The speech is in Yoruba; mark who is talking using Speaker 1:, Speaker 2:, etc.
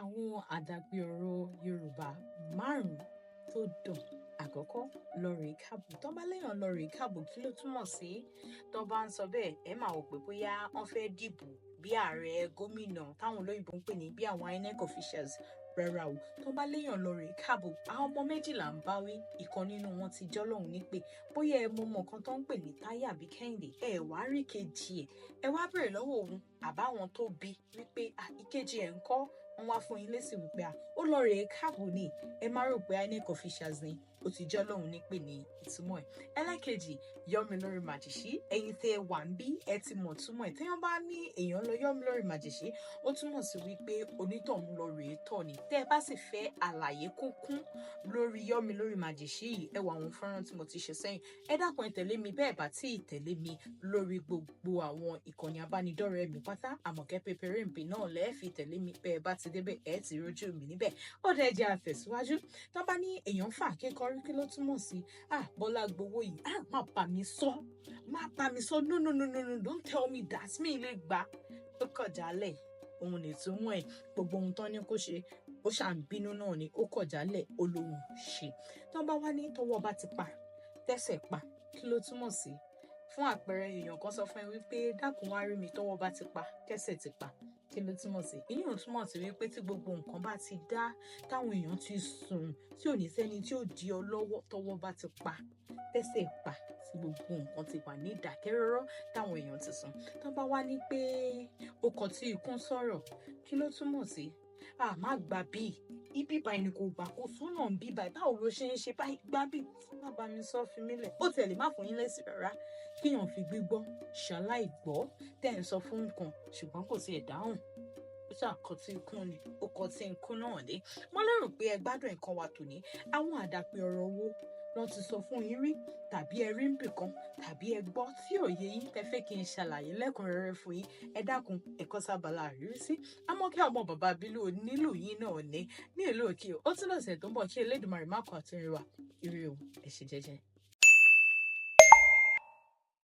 Speaker 1: Àwọn àdàpè ọ̀rọ̀ Yorùbá márùn-ún tó dùn. Àkọ́kọ́, lọ rèé káàbò. Tán bá léèyàn lọ rèé káàbò, kí ló túmọ̀ sí? Tán bá ń sọ bẹ́ẹ̀, ẹ máa wò pé bóyá wọ́n fẹ́ dìbò bí ààrẹ, gómìnà, táwọn olóyìnbó ń pè ní bí àwọn INEC officials. Rárá o, tán bá léèyàn lọ rèé káàbò, àwọn ọmọ méjì là ń bá wí, ìkan nínú wọn ti jọ́lọ́hun nípè. Bóyá ẹ mọ ọmọ kan tó ń pè ní Táyé àbí Kẹ́hìndé, ẹ wá rí kejì ẹ̀. Ẹ wá bèrè lọ́wọ́ òun àbáwọn tó bí wípé, "À, ìkejì ẹ̀ ń kọ́?" Wọ́n wá fún yín lésì wípé, "À, ó lọ rèé káàbò ni." Ẹ má rò pé INEC officials ni, ó ti jọ́lọ́hun nípè ní ìtumọ̀ ẹ̀. Ẹlẹ́kejì, yọ́ mi lórí màjèṣí. Ẹ̀yin tẹ́ ẹ wà ń bí, ẹ ti mọ̀ túmọ̀ ẹ̀. Téèyàn bá ní èèyàn lọ yọ́ mi lórí màjèṣí, ó túmọ̀ sí wípé onítọ̀hún lọ rèé tọ̀ ni. Tẹ́ ẹ bá sì fẹ́ àlàyé kúnkún lórí yọ́ mi lórí màjèṣí yìí, ẹ wo àwọn fọ́nrán tí mo ti ṣe sẹ́yìn. Ẹ dákun, ẹ tẹ̀lé mi bẹ́ẹ̀ bá tí ì tẹ̀lé mi lórí gbogbo àwọn ìkànnì abánidọ́rẹ̀ẹ́ mi pátá. Àmọ̀kẹ́ Pépérèǹpé náà lẹ́ẹ̀ fi tẹ̀lé mi. Bẹ́ẹ̀ bá ti débẹ̀, ẹ ti rójú mi níbẹ̀. Ó dẹ̀ jẹ́ àtẹ̀síwájú. Tó bá ní èèyàn fà kékọrí, kí ló túmọ̀ sí? "Ah, Bọ́lá gbowó yìí. Ah, má bá mi sọ, má bá mi sọ. No, no, no, no, no, don't tell me that. Mi lè gbà." Ó kọ̀ jálẹ̀, òun lè túmọ̀ ẹ̀. Gbogbo ohun tán ní kó ṣe, ó ṣà ń bínú náà ni, ó kọ̀ jálẹ̀, ó lóhun ṣe. Tó bá wá ní tọwọ́ bá ti pa, tẹ́sẹ̀ pa, kí ló túmọ̀ sí? Fún àpẹẹrẹ, èèyàn kan sọ fún ẹ wípé, "Dákun, wá rí mi." Tọwọ́ bá ti pa, tẹ́sẹ̀ ti pa, kí ló túmọ̀ sí? Ìyẹn ò túmọ̀ sí wípé tí gbogbo nǹkan bá ti dá, táwọn èèyàn ti sùn, tí ò ní sẹ́ni tí ò di ọ lọ́wọ́. Tọwọ́ bá ti pa, tẹ́sẹ̀ pa, tí gbogbo nǹkan ti wà ní ìdákẹ́rọ́rọ́, táwọn èèyàn ti sùn. Tó bá wá ní pé ó kọ tí ikún sọ̀rọ̀, kí ló túmọ̀ sí? "À, má gbà bíi ibi báyìí ni kò gbà, kó sọ́nà ń bí báyìí. Báwo ló ṣe ń ṣe báyìí? Gbá bí, má bá mi sọ, fi mí lẹ̀." Ó tẹ̀lé má fún yín lésì rárá. Kíyàn fi gbígbọ́ ṣaláì gbọ́ tẹ́ ẹ̀ ń sọ fún nǹkan, ṣùgbọ́n kò tiẹ̀ dáhùn, ó ṣàkọtí ikún ni, ó kọtí ikún náà dé. Mo lérò pé ẹ gbádùn ẹ̀kọ́ wa tòní. Àwọn àdàpè ọ̀rọ̀ wo lọ́n ti sọ fún yín rí, tàbí ẹ rí nbìkan, tàbí ẹ gbọ́ tí ò yé yín, tẹ́ fẹ́ kí n ṣàlàyé lẹ́kùnrẹ́rẹ́ fún yín? Ẹ dákun, ẹ̀kọ́ sábàlá àríwísí. Àmọ́kẹ́ ọmọ bàbá bílú nílùú yín náà ní ìlú òkè. Ó tún lọ́sẹ̀ tó ń bọ̀. Kí Elédùmarè má kọ àtúnrí wa. Ire o, ẹ ṣe jẹ́jẹ́.